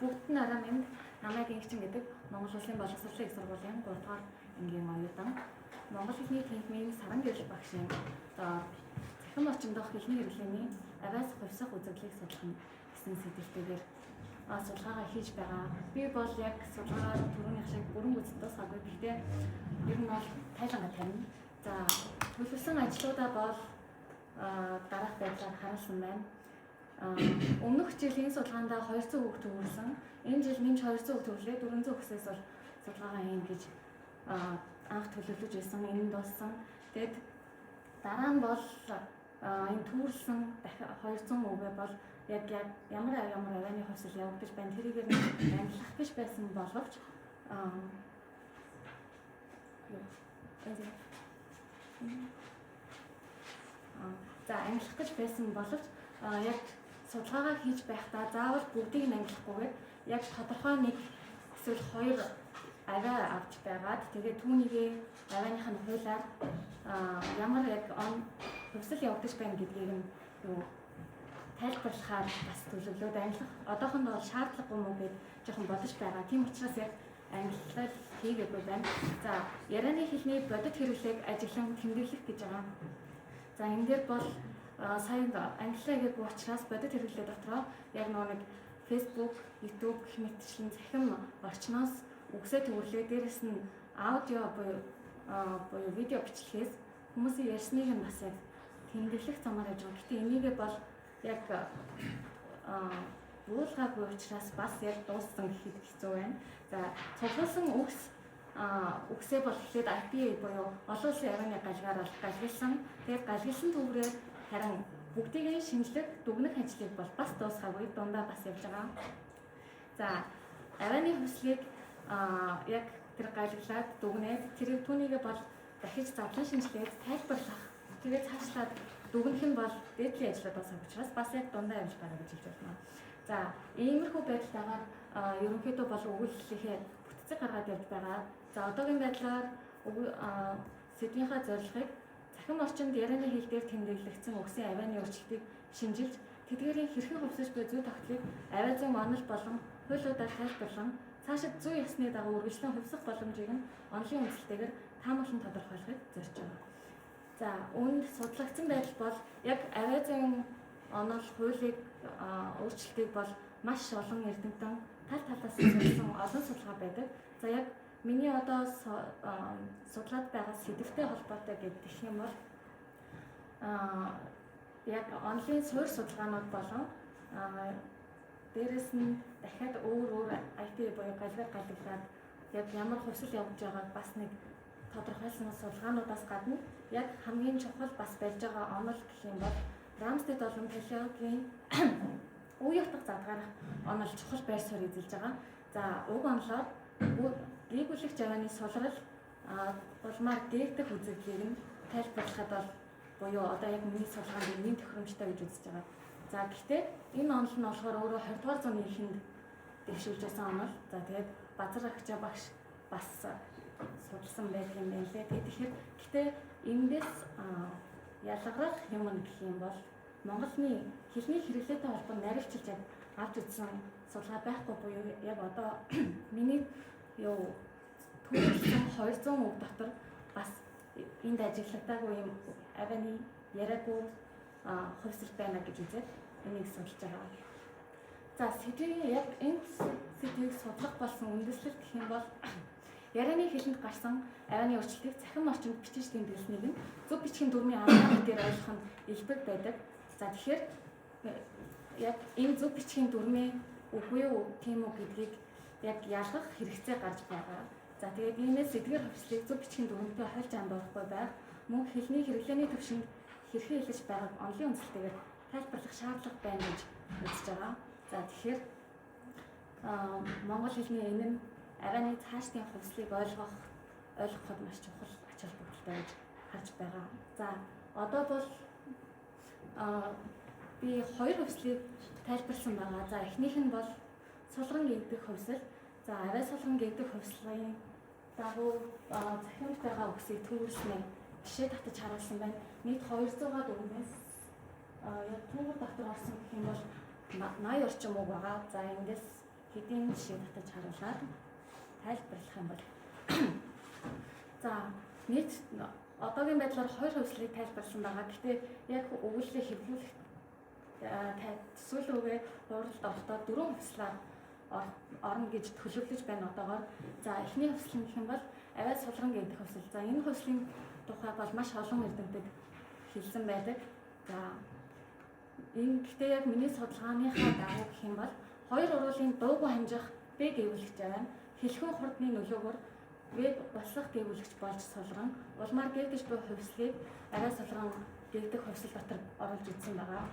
Бүгд нь орой минь, намайг Ингэчин гэдэг, Монгол Улсын боловсролын их сургуулийн 3 дугаар ангийн оюутан. Монгол хэлний тэнхимийн Саран гэрэл багшийн доор цахим орчин дох хэлний хэрэглээний авиас хувьсах үзэгдлийг судлах гэсэн сэдвтэйгээр судалгаагаа хийж байгаа. Би бол яг судалгаагаар түрүүнийх шиг бүрэн гүйцэд дуусгаагүй. Гэхдээ ер нь бол тайлангаа тавина. За, төлөвлөсөн ажлуудаа бол дараах байдлаар харуулсан байна. Өмнөх жилийн судалгаандаа 200 хүүхд төвлөрсөн. Энэ жил нэмж 200 хүүхд төвлөрөө, 400 хүүхдээс бол судалгаагаа хийн гэж анх төлөвлөж байсан. Энэ нь дууссан. Тэгэд дараа нь бол энэ төвлөрсөн 200 үгээ бол яг ямар ямар авианы хувьсал явагдаж байна. Тэрийг нь ангилах гэж байсан боловч за, ангилах гэж байсан боловч яг судалгаагаа хийж байхдаа заавал бүгдийг нь ангилахгүйгээр яг тодорхой нэг эсвэл хоёр авиа авч байгаад, тэгээд түүнийгээ авианых нь хуулиар ямар яг он хувьсал явагдаж байна гэдгийг нь юу тайлбарлахаар бас төлөвлөөд ангилах одоохондоо бол шаардлагагүй мүү гэж жоохон бодож байгаа. Тийм учраас яг ангиллал хийгээгүй байна. За, ярианы хэлний бодит хэрэглээг ажиглан тэмдэглэх гэж байгаа. За, энэ дээр бол сая ангиллаа хийгээгүй учраас бодит хэрэглээ дотроо яг нэг Facebook, YouTube гэх мэтчлэн цахим орчноос үгсээ төвөрлөө, дээрэс нь аудио буюу видео бичлэгээс хүмүүсийн ярьсныг нь бас яг тэмдэглэх замаар явж байгаа. Гэтэ энийгээ бол яг буулгаагүй учраас бас яг дууссан гэхэд хэцүү байна. За, цуглуулсан үгсээ бол эхлээд IPA буюу олон улсын авианы галгаар бол галгилсан. Тэгээд галгилсан төврээр харин бүгдийг нь шинжлэх, дүгнэх ажлыг бол бас дуусгаагүй, дундаа бас явж байгаа. За, авианы хувьслыг яг тэр галглаад дүгнээд тэрийг түүнийгээ бол дахиж задлан шинжилээд тайлбарлах. Тэгээд цаашлаад дүгнэх нь бол дээдлийн ажлууд дуусах учраас бас яг дундаа явж байгаа гэж хэлж байна. За, иймэрхүү байдлаагаар ерөнхийдөө бол өгүүлэлийнхээ бүтцийг гаргаад явж байгаа. За, одоогийн байдлаар сэдвийнхаа зорилгыг цахим орчинд ярианы хэл дээр тэмдэглэгдсэн үгсийн авианы өөрчлөлтийг шинжилж, тэдгээрийн хэрхэн хувьсаж буй зүй тогтлыг авиа зүйн онол болон хуулиудаар тайлбарлан, цаашид зүй ёсны дагуу үргэлжлэн хувьсах боломжийг нь онолын үзэлтэйгээр таамаглан тодорхойлохыг зорж байгаа. За, үүнд судлагдсан байдал бол яг авиа зүйн онол хуулийг өөрчлөлтийг бол маш олон эрдэмтэн тал талаас судалсан олон судалгаа байдаг. За, яг миний одоо судлаад байгаа сэдвтэй холбоотой гэдэг юм бол яг онолын суурь судалгаанууд болон дээрэс нь дахиад өөр өөр IT буюу галгаар галаглаад яг ямар хувьсал явж байгааг бас нэг тодорхойлсон судалгаануудаас гадна яг хамгийн чухал бас барьж байгаа онол гэх юм бол Рамстед болон Палеогийн үе утга задгаарах онол чухал байр суурь эзэлж байгаа. За, уг онолоор гийгүүлэгч авианы сулрал улмаар дээрдэх үзэгдлийг нь тайлбарлахад бол буюу одоо яг миний судалгаанд нэм тохиромжтой гэж үзэж байгаа. За, гэхдээ энэ онол нь болохоор өөрөө 20 дугаар зууны эхэнд дэвшүүлж байсан онол. За, тэгээд Базар агчаа багш бас судалсан байдаг юм байна лээ. Тэгээд тэгэхээр гэхдээ эндээс ялгарах юм гэх юм бол Монголны хэлний хэрэглээтэй холбоо наривчилж яг авч үзсэн судалгаа байхгүй буюу яг одоо миний юу төлөвлөсөн 200 үг дотор бас энд ажиглагдаагүй юм авианы яриаггүй хувьсал байна гэж үзээд энийг судалж байгаа. За, сэдвийн яг энэ сэдвийг судлах болсон үндэслэл гэх юм бол ярианы хэлэнд гарсан авианы өөрчлөлтийг цахим орчинд бичиж тэмдэглэснийг нь зөв бичгийн дүрмийн арга дээр ойлгох нь элбэг байдаг. За, тэгэхээр яг энэ зөв бичгийн дүрмийн үгүй юу, тийм үү гэдгийг яг ялгах хэрэгцээ гарч байгаа. За, тэгээд иймээс эдгээр хувьслыг зөв бичгийн дүрмтэй хольж андуурахгүй байх, мөн хэлний хэрэглээний түвшинд хэрхэн хэлж байгааг онолын үндэслэлтэйгээр тайлбарлах шаардлага байна гэж үзэж байгаа. За, тэгэхээр монгол хэлний энэ нь авианы цаашдын хувьслыг ойлгоход маш чухал ач холбогдолтой гэж харж байгаа. За, одоо бол би хоёр хувьслыг тайлбарласан байгаа. За, эхнийх нь бол сулран гэгдэх хувьсал. За, авиа сулран гэгдэх хувьслын дагуу цахимд байгаа үгсийг төвөрснээр жишээ татаж харуулсан байна. Нийт 200-аад үгнээс яг түүвэр дотор орсон гэх юм бол 80 орчим үг байгаа. За, эндээс Хэдийн жишээ татаж харуулад тайлбарлах юм бол за нийт одоогийн байдлаар хоёр хувьслыг тайлбарласан байгаа. Гэхдээ яг өгүүллийг хэвлүүлэх төсөөлөөгөө хуралд орохдоо дөрвөн хувьслаар орно гэж төлөвлөж байна одоогоор. За эхний хувьсал нь гэх юм бол авиа сулран гэдэг хувьсал. За энэ хувьслын тухай бол маш олон эрдэмтэд хэлсэн байдаг. За энэ гэхдээ яг миний судалгааныхаа дагуу гэх юм бол хоёр уруулын дуугүй хамжих Б гэвлэгч аваа хэлхэн хурдны нөлөөгөөр В болсон гэвлэгч болж сулран улмаар гэгдэж буй хувьслыг авиа сулран гэгдэх хувьсал дотор оруулж үзсэн байгаа.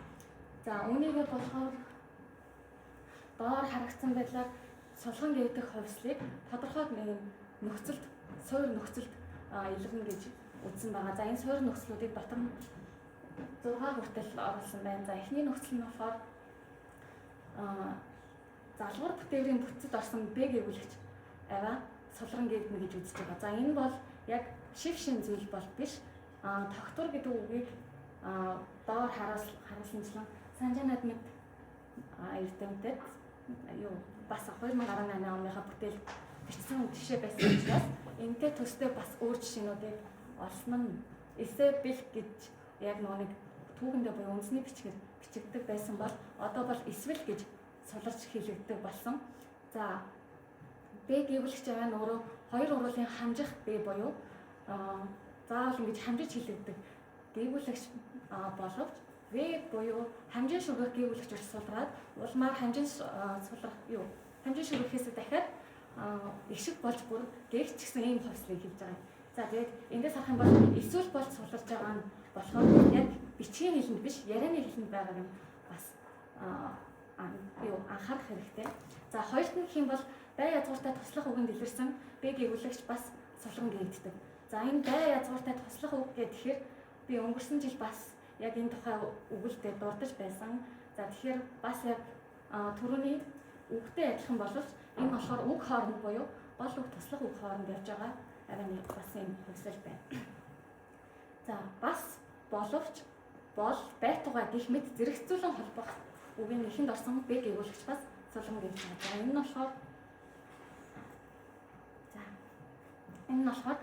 За үүнийгээ болохоор доор харагдсан байдлаар сулган гэгдэх хувьслыг тодорхой нэг нөхцөлд суур нөхцөлд илэрнэ гэж үзсэн байгаа. За энэ суур нөхцлүүдийг дотор нь 6 хүртэл оруулсан байна. За эхний нөхцөл нь болохоор залгуур бүтээврийн бүтцэд орсон Б гэвлэгч аваа сулран гэгдэнэ гэж үзэж байгаа. За энэ бол яг шив шин зүйл бол биш. Тогтвор гэдэг үгийг доор харуулсанчлан Санжаанад мэд эрдэмтэд юу бас 2018 оныхаа бүтээл бичсэн жишээ байсан учраас энэтэй төстэй бас өөр жишээнүүдийг олсон нь эсэ бэлг гэж яг нэг түүхэндээ буюу үндэсний бичгээр бичигддэг байсан бол одоо бол эсвэл гэж суларч хэлэгддэг болсон. За Б гэвлэгч аваа нь өөрөө хоёр уруулын хамжих Б буюу заавал ингэж хамжиж хэлэгддэг гэвлэгч боловч В буюу хамжин шүргэх гэвлэгч болж сулраад улмаар хамжин сулрах юу хамжин шүргэхээс дахиад ишиг болж бүр гэгч гэсэн ийм хувьслыг хэлж байгаа юм. За тэгээд эндээс харах юм бол эсвэл болж суларч байгаа нь болохоор яг бичгийн хэлэнд биш ярианы хэлэнд байгаа юм бас юу анхаарах хэрэгтэй. За хоёрт нь гэх юм бол бай язгууртай туслах үгэнд илэрсэн Б гэвлэгч бас сулран гэгддэг. За энэ бай язгууртай туслах үг гэхээр би өнгөрсөн жил бас яг энэ тухай өгүүлэлтэд дурдж байсан. За тэгэхээр бас яг түрүүний үгтэй адилхан боловч энэ болохоор үг хооронд буюу гол үг туслах үг хооронд явж байгаа авианы бас юм хувьсал байна. За бас боловч бол байтугай гэх мэт зэрэгцүүлэн холбох үгийн эхэнд орсон Б гэвлэгч бас сулран гэж байгаа. За энэ нь болохоор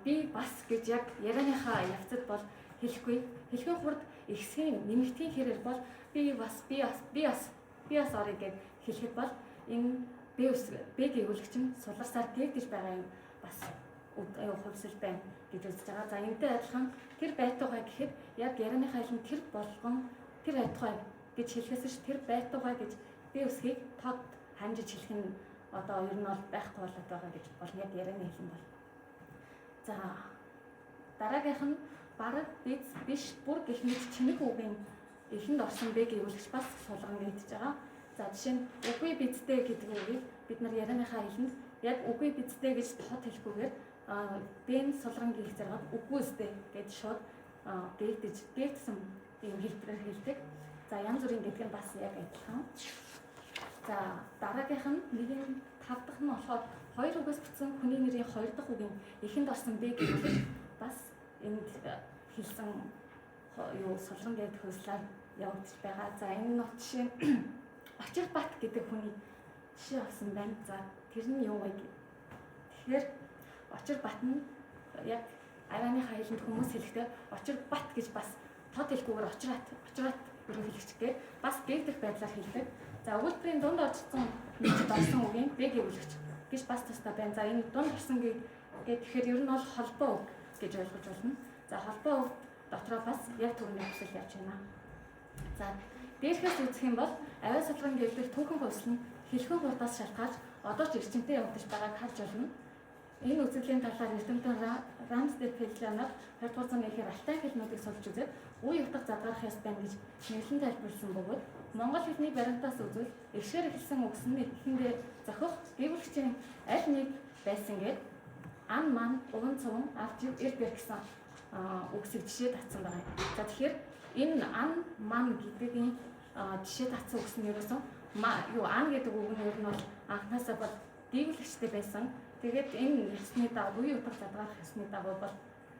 би бас гэж яг ярианыхаа явцад бол хэлэхгүй. Хэлхийн хурд ихсхийн нэмэгдэхийн хэрээр бол би бас би бас би бас би бас орё гэд хэлэхэд бол энэ Б Б гэвлэгч нь суларсаар гэгдэж байгаа юм бас хувьсал байна гэж үзэж байгаа. За энэтэй адилхан тэр байтугай гэхэд яг ярианыхаа хэлэнд тэр болгон тэр байтугай гэж хэлэхээс ш тэр байтугай гэж Б үсгийг тод хамжиж хэлэх нь одоо ер нь бол байхгүй болоод байгаа гэж бол яг ярианы хэлэн бол. За дараагийнх нь бараг биз биш бүр гэх мэт чимэг үгийн эхэнд орсон Б гэвлэгч бас сулган гэгдэж байгаа. За жишээ нь үгүй бидтэй гэдэг үгийг бид нар ярианыхаа хэлэнд яг үгүй бидтэй гэж тод хэлэхгүйгээр Б нь сулган гэх зэрэг үгүй өстэй гэж шууд гэгдэж гэгдсэн ийм хэлбэрээр хэлдэг. За янз бүрийн гэдэг нь бас яг адилхан. За дараагийнх нь нэгэн тав дахь нь болохоор хоёр үгээс бүтсэн хүний нэрийн хоёр дахь үгийн эхэнд орсон Б гэвлэгч бас энд хэлсэн юу сулран гэдэг хувьслаар явагдаж байгаа. За энэ нь жишээ нь Очирбат гэдэг хүний жишээ авсан байна. За тэр нь юу вэ? Тэгэхээр Очирбат нь яг авианыхаа хэлэнд хүмүүс хэлэхдээ Очирбат гэж бас тод хэлэхгүйгээр очрат очрат өргөн хэлэгчгээр бас гэгдэх байдлаар хэлдэг. За өгүүлбэрийн дунд орсон нэгт орсон үгийн Б гэвлэгч гэж бас тустай байна. За энэ дунд орсон гэхээр ер нь бол холбоо үг гэж ойлгож байна. За холбоо үг дотроо бас яг түрүүний хувьсал явж байна. За дээрхээс үзэх юм бол авиа сулран гэгдэх түүхэн хувьсал нь хэлхэн хурдаас шалтгаалж одоо ч эрчимтэй явагдаж байгааг харж байна. Энэ үзэгдлийн талаар эрдэмтэн Рамсдел Пелланаар 20 дугаар зууны ихээр Алтай хэлнүүдийг судалж үзээд үе утга задгарах ёс байна гэж нэрлэн тайлбарласан бөгөөд монгол хэлний баримтаас үзвэл эгшгээр эхэлсэн үгс нь эхэндээ зохих гэвлэгчийн аль нэг байсан гээд ан ман уган цуван авч эр бэр гэсэн үгсийг жишээ татсан байгаа юм. За тэгэхээр энэ ан ман гэдгийн жишээ татсан үгс нь ерөөсөн юу ан гэдэг үг нь ер нь бол анхнаасаа бол дийлэгчтэй байсан. Тэгээд энэ ёсны дагуу үе утга задгарах ёсны дагуу бол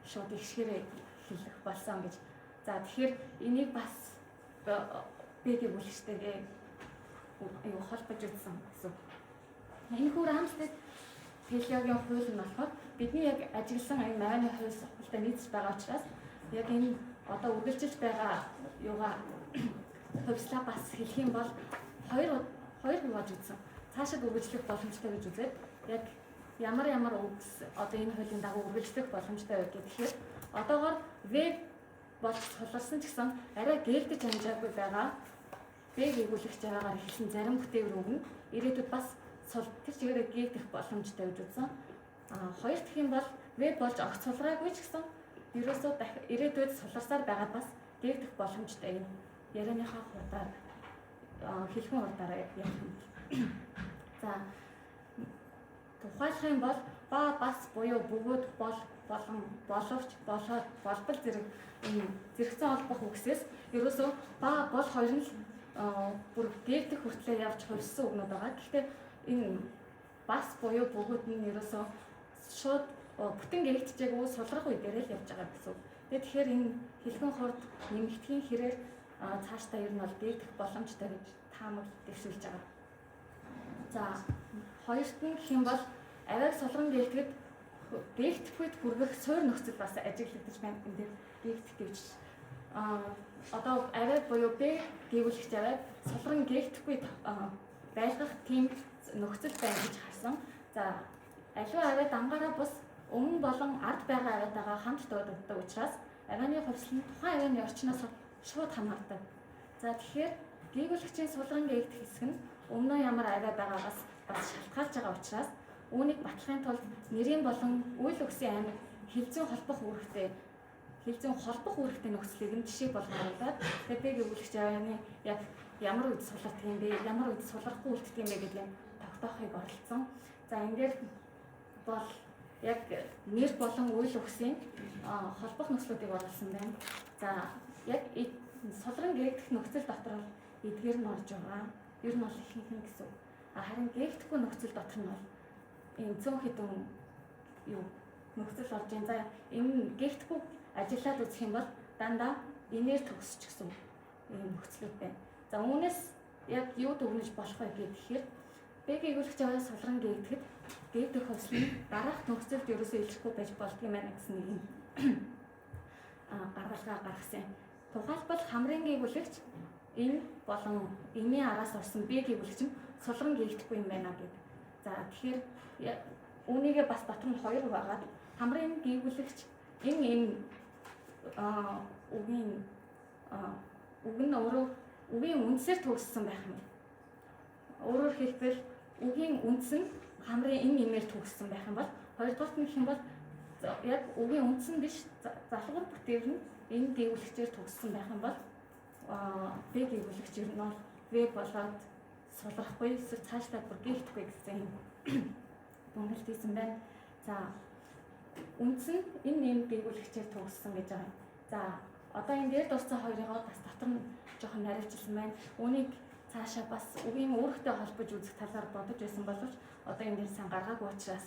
шууд эгшгээрээ хэлэх болсон гэж. За тэгэхээр энийг бас Б гэвлэгчтэйгээ юу холбож үзсэн гэсэн. Энэхүү Рамстед Телеогийн хууль нь болохоор бидний яг ажигласан энэ авианы хуультай нийцэж байгаа учраас яг энэ одоо үргэлжилж байгаа юугаа хувьслаа бас хэлэх юм бол хоёр хоёр хувааж үзсэн. Цаашид үргэлжлэх боломжтой гэж үзээд яг ямар ямар үгс одоо энэ хуулийн дагуу үргэлжлэх боломжтой вэ гэхээр одоогоор В болж суларсан ч гэсэн арай гэлдэж амжаагүй байгаа Б гийгүүлэгч байгаагаар эхэлсэн зарим бүтээвэр үг нь ирээдүйд бас тэр чигээрээ гэлдэх боломжтой гэж үзсэн. А хоёр дахь юм бол В болж огт сулраагүй ч гэсэн ерөөсөө ирээдүйд суларсаар байгаад бас гэлдэх боломжтой юм. Ярианыхаа хурдаар, хэлхэн хурдаараа явах юм. За, тухайлах юм бол ба, бас, буюу, бөгөөд, бол, болон, боловч, болоод, болбол зэрэг энэ зэрэгцэн холбох үгсээс ерөөсөө ба, бол хоёр нь л бүр гэлдэх хүртлээр явж хувьссан үгнүүд байгаа. Гэхдээ энэ бас, буюу, бөгөөд нь ерөөсөө шууд бүтэн гэлдчихээгүй сулрах үе дээр л явж байгаа гэсэн үг. Тэгэхээр энэ хэлхэн хурд нэмэгдэхийн хэрээр цаашдаа ер нь бол гэлдэх боломжтой гэж таамаг дэвшүүлж байгаа. За, хоёрт нь гэх юм бол авиаг сулран гэлдэхэд гэлдэхүйд хүргэх суур нөхцөл бас ажиглагдаж байна. Энэ дээр гэлдэх гэж одоо авиа буюу Б гийгүүлэгч авиаг сулран гэлдэхгүй байлгах тийм нөхцөл байна гэж харсан. За, аливаа авиа дангаараа бус өмнө болон ард байгаа авиатайгаа хамт дуудагддаг учраас авианы хувьсал нь тухайн авианы орчноос шууд хамаардаг. За, тэгэхээр гийгүүлэгчийн сулран гэлдэх хэсэг нь өмнөө ямар авиа байгаагаас бас шалтгаалж байгаа учраас үүнийг батлахын тулд нэрийн болон үйл үгсийн аймаг хилцэн холбох үүрэгтэй нөхцөлийг нь жишээ болгон оруулаад тэгээд Б гийгүүлэгч авианы яг ямар үед сулардаг юм бэ, ямар үед сулрахгүй үлддэг юм бэ гэдгийг тогтоохыг оролцсон. За, энэ дээр бол яг нэр болон үйл үгсийн холбох нөхцлүүдийг оруулсан байна. За, яг сулран гэлдэх нөхцөл дотор эдгээр нь орж байгаа. Ер нь бол ихэнх нь гэсэн. А харин гэлдэхгүй нөхцөл дотор нь бол ийм цөөн хэдэн юу нөхцөл орж ийн. За, энэ гэлдэхгүй ажиллаад үзэх юм бол дандаа энээр төгсч гэсэн ийм нөхцлүүд байна. За, үүнээс яг юу дүгнэж болох вэ гэхээр Б гийгүүлэгч авиа сулран гэлдэхэд гэлдэх хувьсал нь дараах нөхцөлд ерөөсөө илэрхгүй байж болдго юм байна гэсэн нэг юм гаргалгаа гаргасан. Тухайлбал хамрын гийгүүлэгч энэ болон энийн араас орсон Б гийгүүлэгч нь сулран гэлдэхгүй юм байна гэдэг. За, тэгэхээр үүнийгээ бас дотор нь хоёр байгаад хамрын гийгүүлэгч энэ үгийн үг нь өөрөө үгийн үндсээр төгссөн байх юм. Өөрөөр хэлбэл үгийн үндс нь хамрын энэ нэмээр төгссөн байх юм бол хоёрдугаарт нь гэх юм бол яг үгийн үндс нь биш залгуур бүтээвэр нь энэ гийгүүлэгчээр төгссөн байх юм бол Б гийгүүлэгч ер нь бол В болоод сулрахгүй эсвэл цаашдаа бүр гэлдэхгүй гэсэн юм дүгнэлт хийсэн байна. За, үндс нь энэ нэм гийгүүлэгчээр төгссөн гэж байгаа юм. За, одоо энэ дээр дурдсан хоёрыгоо бас дотор нь жоохон наривчлсан байна. Үүнийг цаашаа бас үгийн үүрэгтэй холбож үзэх талаар бодож байсан боловч одоо энэ дээр сан гаргаагүй учраас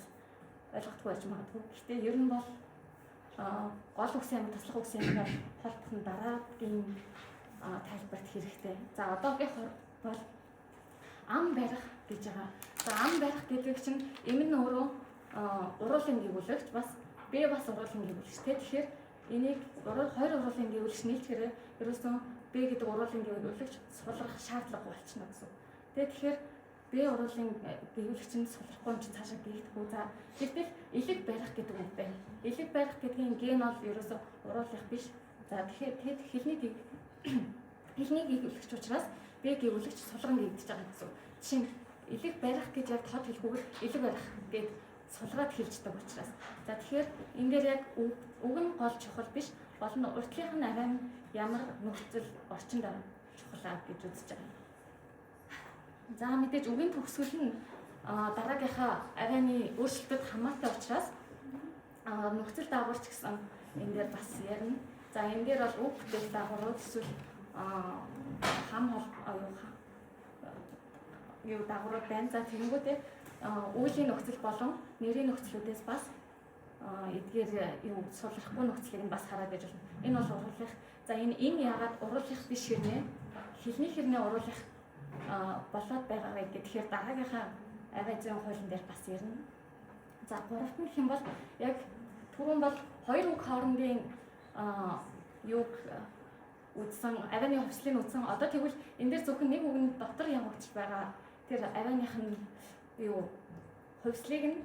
ойлгохгүй байж магадгүй. Гэхдээ ер нь бол гол үгсийн аймаг, туслах үгсийн аймгаар холбох нь дараагийн тайлбарт хэрэгтэй. За, одоогийнх бол ам барих гэж байгаа. За, ам барих гэдэг чинь эм нь өөрөө уруулын гийгүүлэгч бас Б бас уруулын гийгүүлэгч тий. Тэгэхээр энийг хоёр уруулын гийгүүлэгч нийлдэхээр ерөөсөн Б гэдэг уруулын гийгүүлэгч сулрах шаардлагагүй болчихно гэсэн. Тэгээ тэгэхээр Б уруулын гийгүүлэгч нь сулрахгүй юм чи цаашаа гэлдэхгүй. За, тэгтэл элэг барих гэдэг үг байна. Элэг барих гэдгийн г нь бол ерөөсөө уруулах биш. За, тэгэхээр тэд хэлний гийгүүлэгч учраас Б гийгүүлэгч сулран гэлдэж байгаа гэсэн. Жишээ нь элэг барих гэж яг тод хэлэхгүйгээр элэг барих гэд сулраад хэлждэг учраас. За, тэгэхээр энэ дээр яг үг нь гол чухал биш. Гол нь уртлынх нь авиан ямар нөхцөл орчинд чухал аа гэж үзэж байгаа. За, мэдээж үгийн төгсгөл нь дараагийнхаа авианы өөрчлөлтөд хамаатай учраас нөхцөл дагавар ч гэсэн энэ дээр бас ярина. За, энэ дээр бол үг бүтээл дагаврууд эсвэл хам юу дагаврууд байна. За, тэгэнгүүтээ үйлийн нөхцөл болон нэрийн нөхцлүүдээс бас эдгээр юу сулрахгүй нөхцөлийг нь бас хараад байж болно. Энэ бол уруулах. За, энэ яагаад уруулах биш хэрнээ хэлний хэрнээ уруулах болоод байгаа вэ гэхээр дараагийнхаа авиа зүйн хуулийн дээр бас ирнэ. За, гуравт нь гэх юм бол яг түрүүн бол хоёр үг хоорондын юуг үзсэн, авианы хувьслыг үзсэн. Одоо тэгвэл энэ дээр зөвхөн нэг үгэн дотор явагдаж байгаа тэр авианых нь юу хувьслыг нь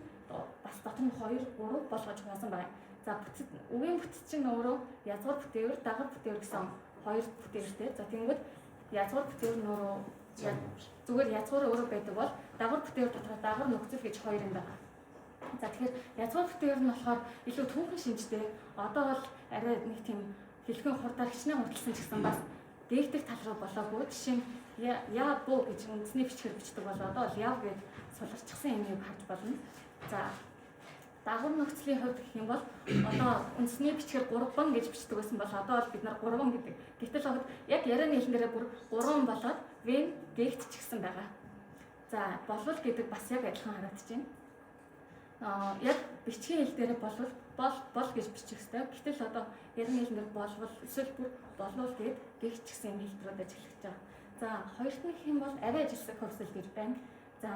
бас дотор нь 2 3 болгож хуваасан байна. За, бүтэц, үгийн бүтэц чинь өөрөө язгуур бүтээвэр, дагавар бүтээвэр гэсэн хоёр бүтээвэртэй. За, тэгэнгүүт язгуур бүтээвэр нь өөрөө зүгээр язгуур өөрөө байдаг бол дагавар бүтээвэр дотор дагавар нөхцөл гэж хоёр юм байна. За, тэгэхээр язгуур бүтээвэр нь болохоор илүү түүхэн шинжтэй. Одоо бол арай нэг тийм хэлхэн хурдаар хичнээн хурдлсан ч гэсэн бас дэгдэх тал руу болоогүй. Жишээ нь я бу гэж үндсний бичгээр бичдэг бол одоо бол яв гэж суларчсан юм юг харж болно. За, дагавар нөхцөлийн хувьд гэх юм бол одоо үндсний бичгээр 3 гэж бичдэг байсан бол одоо бол бид нар 3 гэдэг. Гэтэл яг ярианы хэлэн дээрээ бүр 3 болоод вен гэгдчихсэн байгаа. За, болвол гэдэг бас яг адилхан харагдаж байна. Яг бичгийн хэл дээрээ болвол бол бол гэж бичих хэрэгтэй. Гэтэл одоо ярианы хэлэн дээр болвол эсвэл бүр болвол гэд гэгдчихсэн юм хэлбэрүүд ажиллаж байгаа. За, хоёрт нь гэх юм бол арай ажилласан хувьсэл гэж байна. За,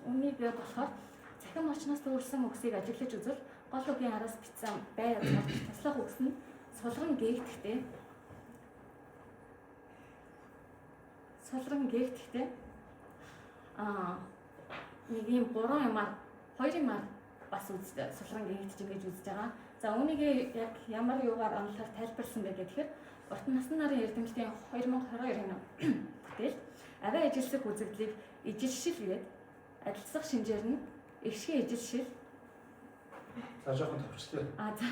үүнийг болохоор цахим орчноос төрүүлсэн үгсийг ажиглаж үзвэл гол үгийн араас бичсэн бай туслах үгс нь сулран гээгдэхтэй. Сулран гээгдэхтэй. Нэг ийм гурван юмар, хоёр юмар бас сулран гээгдэж ингэж үзэж байгаа. За, үүнийг яг ямар юугаар онолоор тайлбарласан бэ гэхээр урт насны нарын эрдэмтдийн 2022 оны бүтээлд авиа ижилсэх үзэгдлийг ижилшил гээд адилсах шинжээр нь эгшгийн ижилшил. За, жоохон товчлоо. За,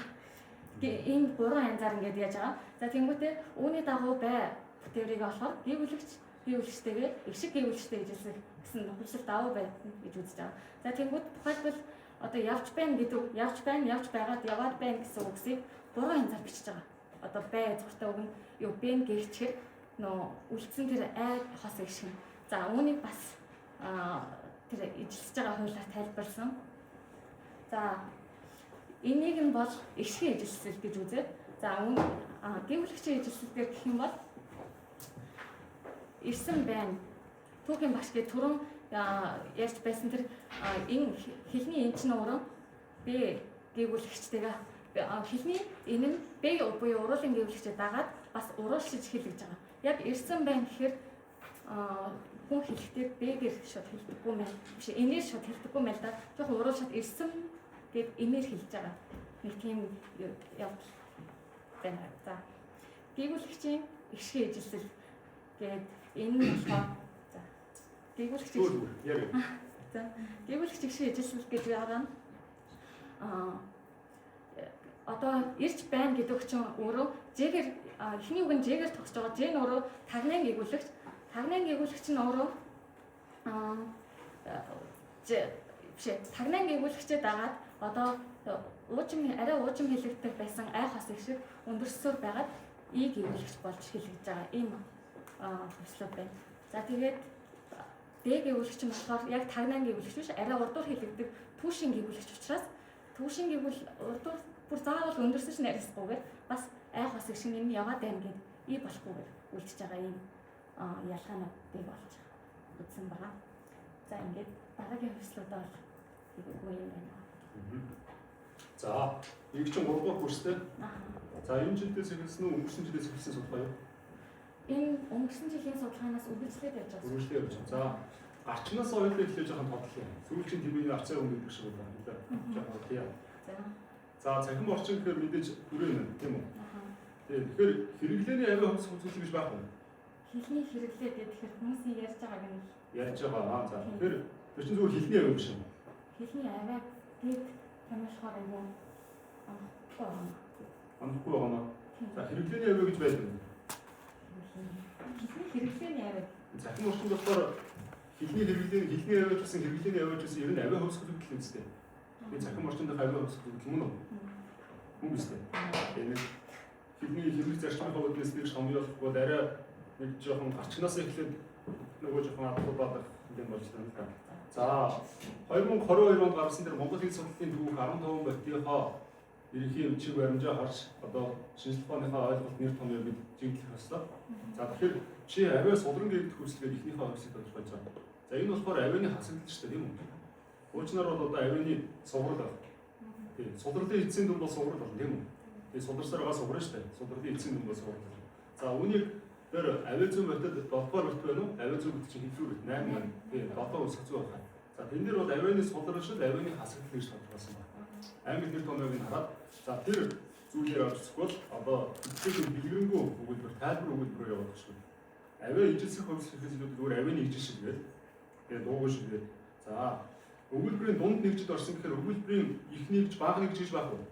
ийм гурван янзаар ингээд яаж байгаа. За, тэнгуүтээ үүний дагуу бай бүтээврийг болохоор гүйвлэгч гүйвлэгчтэйгээ эгшиг гүйвлэгчтэй ижилсэх гэсэн хувьсэл давуу байна гэж үзэж байгаа. За, тэнгуүт тухайлбал одоо явж байна гэдэг явж байна, явж байгаад, яваад байна гэсэн үгсийг гурван янзаар бичиж байгаа. Одоо бай зуртай үг нь юу бэн гэгчээр нөө үлдсэн тэр ай хос эгшиг. За, үүнийг бас тэр ижилсэж байгаа хуулиар тайлбарласан. За, энийг нь бол эгшгийн ижилсэл гэж үзээд, за гүйвлэгчийн ижилсэл дээр гэх юм бол ирсэн байна. Түүхийн багш гэх түрүүн ярьж байсан тэр энэ хэлний эн чинь өөрөө би гүйвлэгчтэйгээ хэлний энэ нь бэ буюу уруулын гүйвлэгчээ дагаад бас уруулшиж хэлэгж байгаа. Яг ирсэн байна гэхээр хүн хэлэхдээ б-гээр шууд хэлдэггүй мэн. Биш, энээр шууд хэлдэггүй мэн л да. Жохон уруулшаад ирсэн гэд энээр хэлж байгаа. Нэг тийм явдал байна. За, гүйвлэгчийн эгшгийн ижилсэл гээд энэ нь болохоор за гүйвлэгч за гүйвлэгч эгшгийн ижилсэл гэж байгаа нь одоо ирж байна гэдэг чинь өөрөө ж-гээр эхний үг нь ж-гээр тогсож байгаа. Ж нь өөрөө тагнан гүйвлэгч. Тагнан гүйвлэгч нь өөрөө биш тагнан гүйвлэгчээ дагаад одоо уужим арай уужим хэлэгдэх байсан ай хос их шиг өндөрсөөр байгаад и гүйвлэгч болж хэлэгдэж байгаа ийм хувьслууд байна. За, тэгээд Д гүйвлэгч нь болохоор яг тагнан гүйвлэгч биш, арай урдуур хэлэгдэх түүшин гүйвлэгч учраас түүшин гүйвэл урдуур бүр заавал өндөрсөж нарийсахгүйгээр бас ай хос их шиг энэ яваад байна гэд и болохгүйгээр үлдчихэж байгаа ийм ялгаануудыг болж үзсэн байгаа. За, ингээд дараагийн хувьслуудаа бол хийгээгүй юм байна. За, нэг чинь 3 дугаар курстэй. За, энэ жилдээс эхэлсэн үү, өнгөрсөн жилээс эхэлсэн судалгаа юу? Энэ өнгөрсөн жилийн судалгаанаас үргэлжлээд явж байгаа. Үргэлжлээд явж байгаа. За, гарчнаас ойлоо эхлэж жоохон тодлоо. Сүүлчийн тэрний арцаа өнгө гэдэг шиг байна. Жоохон бодлоо. За, цахим орчин гэхээр мэдээж хүрээ нэ, тийм үү? Тэгэхээр хэрэглээний авиа хувьс үзүүлэх гэж байх уу? Хэлний хэрэглээ гэхээр хүмүүсийн ярьж байгааг нь ярьж байгаа. За, тэгэхээр тэр чинь зүгээр хэлний авиа биш юм. Хэлний авиа гэд томьёолохоор айгүй онохгүй байна. Онохгүй байгаа маа. За, хэрэглээний авиа гэж байдаг юм. Хэлний хэрэглээний авиа. Цахим орчинд болохоор хэлний хэрэглээ, хэлний авиа гэсэн хэрэглээний авиа гэсэн ер нь авиа хувьс үзүүлэх юм зү. Тэгээ цахим орчинд авиа хувьс үзүүлэх мөн үү? Мөн биз дээ. Тэгээ нэг хэлний хэрэглэх зарчмын үүднээс нэг шомьёолохгүй бол арай нэг жоохон гарчнаас эхлээд нөгөө жоохон адуу бадаг юм болж байна л да. За, 2022 онд гарсан тэр Монгол хэл судлалын түүх 15 мотийнхоо Ерөнхий чиг баримжаа харж одоо шинжлэх ухааныхаа ойлголт нэр томьёо бид чиглэх ёстой. За тэгэхээр чи авиа сулран гэгдэх хүслгээд эхнийхээ хувьсыг тодорхойлж байгаа. За энэ болохоор авианы хасагдал шүү дээ, тийм үү? Хуучнаар бол одоо авианы суграл байна. Тийм. Сулралын эцсийн дүн бол суграл болно, тийм үү? Тийм, суларсаар байгаа суграл шүү дээ. Сулралын эцсийн дүн бол суграл. За үүнийг тэр авиа зүйн бодит 7 дугаар бит байна уу? Авиа зүйн бит чинь хэдвэр бит 8 байна. Тийм, 7 үсэх зүй байна. За тэн дээр бол авианы сулрал шиг авианы хасагдал гэж тодорхойлсон байна. Англи нэр томьёог нь хараад за тэр зүйлээр авч үзэхгүй бол одоо эцсийн дэлгэрэнгүй өгүүлбэр, тайлбар өгүүлбэрээр явуулах шүү. Авиа ижилсэх хувьсгал гэхээс илүү зүгээр авианы ижил шиг гээл. Тэгээ дуугүй шиг гээл. За өгүүлбэрийн дунд нэгжид орсон гэхээр өгүүлбэрийн их нэгж, бага нэгж гэж байх уу?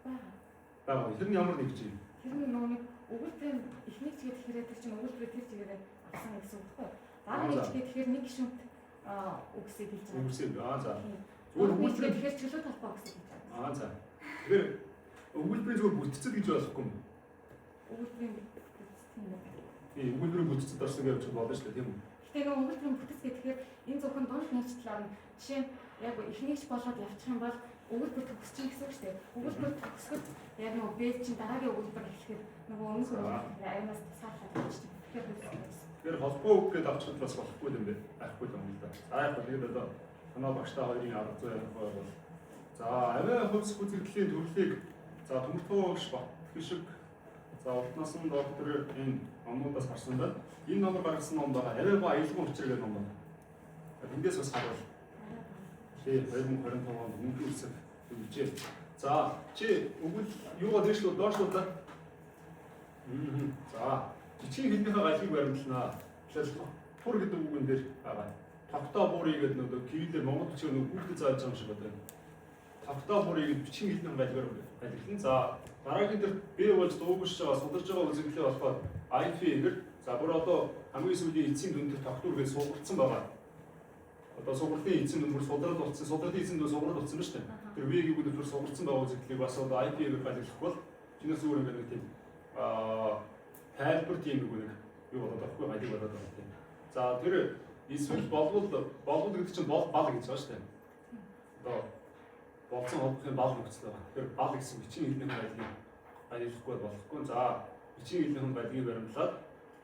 Бага. Бага. Тэр нь ямар нэгж юм? Тэр нь нөгөө нэг өгүүлбэрийн их нэгж гэхээр тэр чинь өгүүлбэрээ тэр чигээрээ авсан гэсэн үг байхгүй юу? Бага нэгж гэхээр нэг гишүүнт үгсийг хэлж байгаа. Үгсийг аа за. Зүгээр өгүүлбэрийн тэгэхээр чөлөө талбай үгсийг хэлж байгаа. Аа за. Тэгэхээр өгүүлбэрийн зүгээр бүтцэд гэж ойлгохгүй юм. Өгүүлбэрийн бүтэц тийм үү? Тийм, өгүүлбэрийн бүтцэд орсон гэж болно шүү дээ, тийм үү? Гэтэ нөгөө өгүүлбэрийн бүтэц гэхээр энэ зөвхөн дунд нэгж талаар нь жишээ нь яг их нэгж болоод явчих юм бол өгүүлбэр төгсчих гэсэн үг шүү дээ. Өгүүлбэр төгсгөл яг нөгөө б чинь дараагийн өгүүлбэр эхлэхэд нөгөө өмнөх өгүүлбэр аюунаас тусгаарлаад явчих. Тэгэхээр Тэгэхээр холбоо үг гэдээ авчихад бас болохгүй юм бэ? Байхгүй юм л да. За яг тэгээд одоо танаа багштай хоёрын арга зүй ярих бол за авиа хувьсах үзэгдлийн төрлийг за төмөртөө багш Батхишиг за уртнаас нь доктор энэ номнуудаас харсан байна. Энэ номоор гаргасан ном байгаа. Авиа ба аялган учир гэдэг ном байна. Тэндээс бас харуул. Тий 2025 онд мөнхийн үсэг төвлөжээ. За чи өгөл юугаа дээшлүү доошлуу да. За жижиг хэлнийхээ галыг баримтлана. Тэгэхээр тур гэдэг үгэн дээр байгаа. Тогтоо буурыг гэдэг нөгөө кириллээр монгол бичгээр нөгөө хүүхдэд зааж байгаа юм шиг одоо. Тогтоо буурыг гэдэг бичгийн хэлний галгаар галиглан. За дараагийн дээр Б болж дуугүйж байгаа сударж байгаа үзэгдлээ болохоор IP-гэр за бүр одоо хамгийн сүүлийн эцсийн дүн дээр тогтуур гэж суулгацсан байгаа. Одоо сугарлын эцсийн дүн бүр судрал болсон, судралын эцсийн дүн суграл болсон ба шүү дээ. Тэр V-ийг үгээр сугарсан байгаа үзэгдлийг бас одоо IP-гээр галиглах бол чинээс зүгээр ингээд нэг тийм тайлбар тийм нэг юу болоод байгаа хгүй галиг болоод байгаа тийм. За тэр эсвэл болвол болвол гэдэг чинь бол бал гэж байгаа шүү дээ. Одоо болцсон холбохын бал нөхцөл байгаа. Тэгэхээр бал гэсэн бичгийн хэлний галиг галиглахгүй болохгүй. За бичгийн хэлний галигийг баримтлаад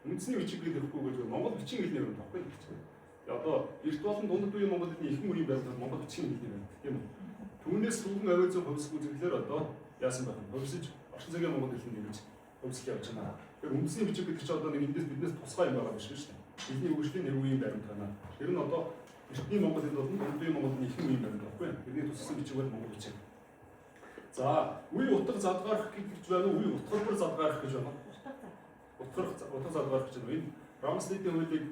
үндэсний бичиг гэхгүй гэж Монгол бичгийн хэлний баримт баггүй гэж. Тэгээ одоо эрт болон дундад үеийн Монгол хэлний ихэнх үеийн баримт Монгол бичгийн хэлний баримт тийм үү? Түүнээс сүүхэн авиа зүйн хувьсах үзэгдлэр одоо яасан байх вэ? Хувьсаж орчин цагийн Монгол хэлний нэрж хувьсал явж байна. Тэгэхээр үндэсний бичиг гэдэг чинь одоо нэг эндээс биднээс тусгай юм байгаа биш үү шүү дээ. Хэлний хөгжлийн нэг үеийн баримт байна. Тэр нь одоо эртний Монгол хэл болон дунд үеийн Монгол хэлний ихэнх үеийн баримт байхгүй юу? Тэрний тусгасан бичиг бол Монгол бичиг. За үе утга задгаарах гэж байна уу? Үе утгалбар задгаарах гэж байна уу? Утга задгаарах гэж байна. Энэ Рамслидийн хуулийг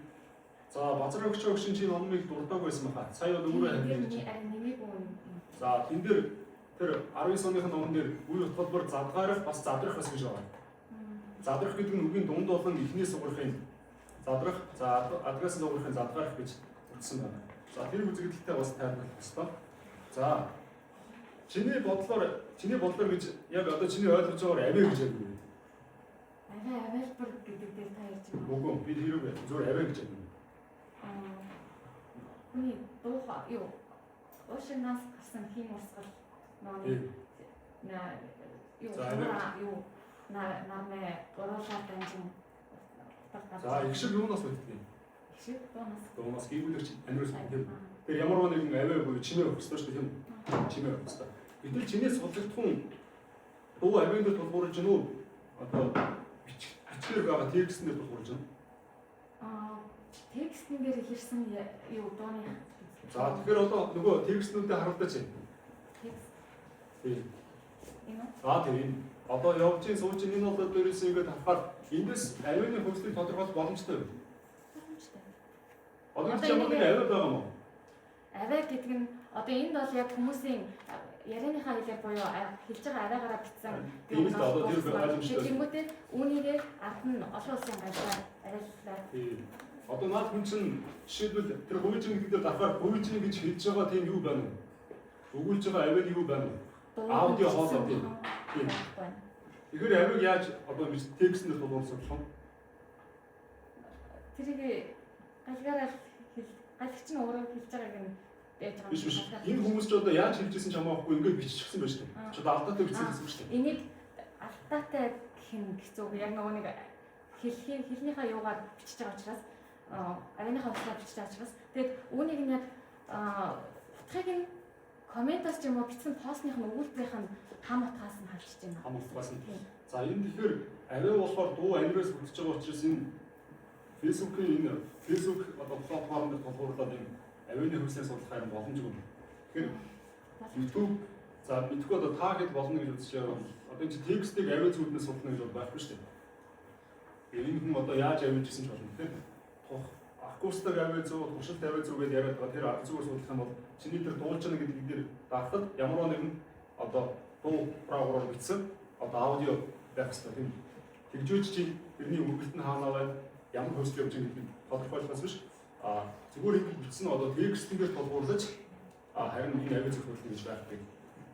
за Базар өгч өгшин чинь номыг дурдааг байсан баха. Сая бол өөрөө харин. За тэн дээр тэр 19 оных номон дээр үе утгалбар задгаарах бас задрах бас гэж байгаа. Задрах гэдэг нь үгийн дунд болон эхний сугарахын задрах, за адгаас сугарахын задгаарах гэж утсан байна. За тэр үзэгдэлтэй бас тайлбарлах ёстой. За чиний бодлоор гэж яг одоо чиний ойлгож байгаагаар авиа гэж яг юу вэ? Авиа авиалбар гэдэг дээр та ярьж байгаа. Үгүй би тэрийг зүгээр авиа гэж яг юу? Хүний дуу юу уушинаас гарсан хин урсгал нөгөө юу юу нармэ гуруулаар дамжин утга гарч. За их шиг юунаас мэддэг юм? Их шиг дуунаас. Дуунаас гийгүүлэгч аниураас тийм. Тэр ямар нэгэн авиа буюу чимээ өгөх ёстой шүү дээ тийм үү? Чимээ өгөх ёстой. Гэтэл чинээс судлагдахуун дуу авиан дээр тулгуурлаж гэнэ үү? Одоо бичгээр байгаа текстэн дээр тулгуурлаж гэнэ. Текстэн дээр илэрсэн юу дууны. За тэгэхээр одоо нөгөө текстнүүдээ харуулдаач. Текст. Тийм. Энэ үү? За тийм. Одоо явж ин сууж ин энэ бол дээрээс ингээд харахаар эндээс авианы хөгжлийг тодорхойлох боломжтой юу? Боломжтой. Одоо энэ ямар нэгэн авиа байгаа юм уу? Авиа гэдэг нь одоо энд бол яг хүмүүсийн ярианыхаа хэлээр буюу хэлж байгаа авиагаараа бичсэн. Тийм л дээ. Одоо тэр ойлгомжтой. Тэнгүүтээ үүнийгээ ард нь олон улсын галаар авиаллаа. Тийм. Одоо наад хүн чинь жишээлбэл тэр гуйжин гэдэг дээр дарахаар гуйжин гэж хэлж байгаа тийм юу байна вэ? Өгүүлж байгаа авиа юу байна вэ? Аудио хоолой тийм. Тийм. Тэгэхээр авиг яаж одоо ингэж текстэн дээр тулгуурлах юм? Тэрийг галгаараа хэл галагч нь өөрөө хэлж байгааг нь байж байгаа. Биш. Энэ хүмүүс ч одоо яаж хэлжсэн ч хамаахгүй ингээд биччихсэн байж тээ. Чи одоо алдаатай бичсэн гэсэн үг шүү дээ. Энийг алдаатай гэх нь хэцүү. Яг нөгөө нэг хэлнийхээ юугаар бичиж байгаа учраас авианыхаа хувьсаар бичиж байгаа учраас тэгээд үүнийг нь яг утгыг нь комментаас ч юм уу бичсэн постных нь өгүүлбэрийнх нь хам утгаас нь харж байна. Хам утгаас нь. За энэ тэгэхээр авиа болохоор дуу амираас бүтэж байгаа учраас энэ Facebook-ийн энэ Facebook одоо платформ дээр тулгуурлаад энэ авианы хөвсөө судлах харин боломжгүй. Тэгэхээр YouTube за мэдгүй одоо та хэд болно гэж үзэж байгаа бол одоо энэ текстийг авиа зүуднээс судлана гэж бол байхгүй шүү дээ. Энэ хүн одоо яаж авижсэн ч болно тийм. Тух акустик авиа зүү, туршилт авиа зүү гэдээ яриад байгаа. Тэр арга зүгээр судлах юм бол чиний тэр дуулж байгаа гэдэг дээр дарахад ямар нэгэн одоо дуу програмаар бичсэн одоо аудио байх хэрэгтэй тийм. Тэгжүүч чи тэрний өргөлт нь хаана байна, ямар хөрсөл явж байгаа гэдгийг тодорхойлохоос биш. А зүгээр ингэ бичсэн одоо текстэн дээр тулгуурлаж харин энэ авиа зөх хөдөлгөөн гэж байхгүй.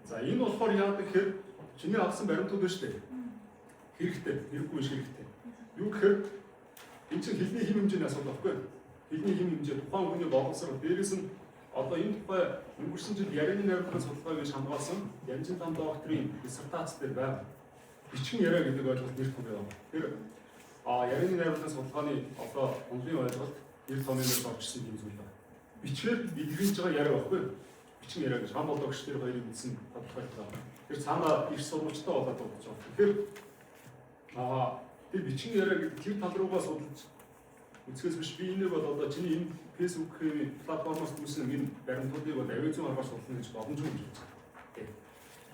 За энэ болохоор яадаг гэхээр чиний авсан баримтууд байна шүү дээ. Хэрэгтэй, хэрэггүй биш хэрэгтэй. Юу гэхээр энэ чинь хэлний хэм хэмжээний асуудал байхгүй юу? Хэлний хэм хэмжээ тухайн хүний боловсрол дээрээс нь одоо энэ тухай өнгөрсөн жил ярианы найруулгын судалгааг гэж хамгаалсан Янжин там докторийн диссертац дээр байна. Бичгэн яриа гэдэг ойлголт нэр том яваа. Тэр ярианы найруулгын судалгааны одоо онлын ойлголт нэр томьёон дээр орчихсон юм зүйл байна. Бичгээр илэрхийлж байгаа яриа байхгүй юу? Бичгэн яриа гэж хам бологч тэр хоёрын үндсэн тодорхойлт байна. Тэр цаана их сурвалжтай болоод байгаа. Тэгэхээр тэр бичгэн яриа гэдэг тэр тал руугаа судалж үзэхээс биш би энийг бол одоо чиний энэ Facebook-ийн платформоос үүсэн энэ баримтуудыг бол авийн зүйн аргаар судлана гэж боломжгүй гэж үзэж байна.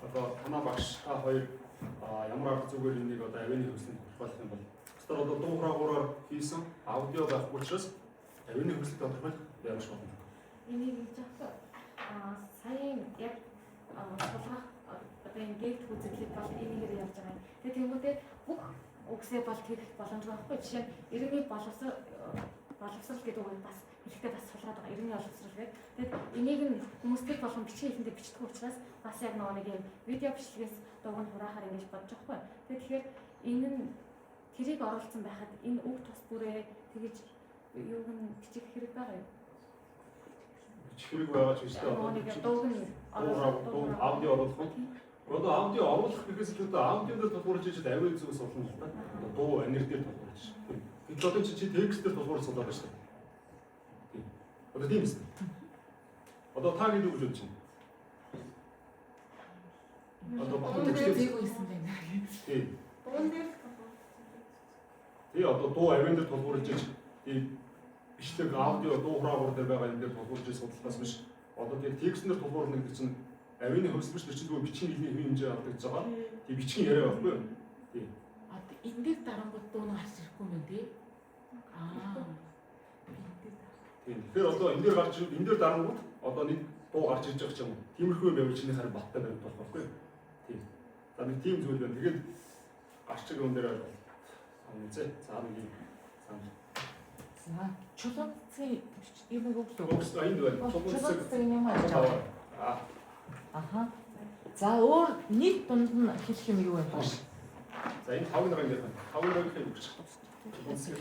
Одоо танаа багш та хоёр ямар арга зүгээр энийг одоо авийн хөвсөлийг тодорхойлох юм бол бусдаар одоо дуу хугаараар хийсэн аудио байхгүй учраас авийн хөвсөлийг тодорхойлох ямар ч боломжгүй. Энийг ингэж аахгүй. Саяын яг судалгаа одоо энэ гэгт үзэгдлийг бол энийгээр явж байгаа юм. Тэгээ тэнгуүтээ бүх үгсээ бол тэгэх боломжгүй байхгүй. Жишээ нь иргэний боловсрал гэдэг үг бас хэлэхдээ бас сулгаад байгаа. Иргэний боловсрал гэдэг. Тэгээд энийг нь хүмүүстэг болгон бичгийн хэлэндээ бичдэг учраас бас яг нөгөө нэг юм видео бичлэгээс дууг нь хураахаар ингэж бодож байгаа байхгүй. Тэгээд тэгэхээр энэ нь тэрийг оруулсан байхад энэ үг тус бүрээ тэгэж юуг нь бичих хэрэг байгаа юу? Бичих хэрэг байгаа ч гэжтэй одоо нэг дууг нь оруулах, аудио оруулах нь. Одоо аудио оруулах гэхээс илүү одоо аудио дээр тулгуурлаж ижил авийн зүгээс судлана л да. Одоо дуу анир дээр тулгуурлаж. Гэтэл одоо чи текст дээр тулгуурлаж судлаад байна шүү дээ. Тийм. Одоо тийм үст. Одоо та гэдэг үг гэж бодож байна. Одоо дуун дээр зээг үйсэн байна. Тийм. Дуун дээр тий одоо дуу авийн дээр тулгуурлаж иж тий бичлэг аудио дуу хураагуур дээр байгаа юм дээр тулгуурлаж судлахаас биш. Одоо тэр текстэн дээр тулгуурлана гэдэг чинь авины хөвсөл биш тэр чинь зүгээр бичгийн хэлний хэм хэмжээ алдагдж байгаа. Тий бичгийн яриа байхгүй юу? Тий. Одоо энэ дээр дарангууд дуу нь гарч ирэхгүй юм байна тий. Тийм. Тэгэхээр одоо энэ дээр гарч энэ дээр дарангууд одоо нэг дуу гарч ирж байгаа ч юм уу. Тиймэрхүү юм байвал чиний харин баттай баримт болох байхгүй юу? Тийм. За нэг тийм зүйл байна. Тэгээд гарч байгаа юм дээр ойлголт. Үзээ. За нэг юм санал. За чулуунцын юм уу үг лүү? Үгс энд байна. Чулуунцын юм ажиллаж байгаа. Аха. За өөр нэг дунд нь хэлэх юм юу вэ? За энэ 5 дараагийн 5 дараагийн юу гэж. Чулуунцыг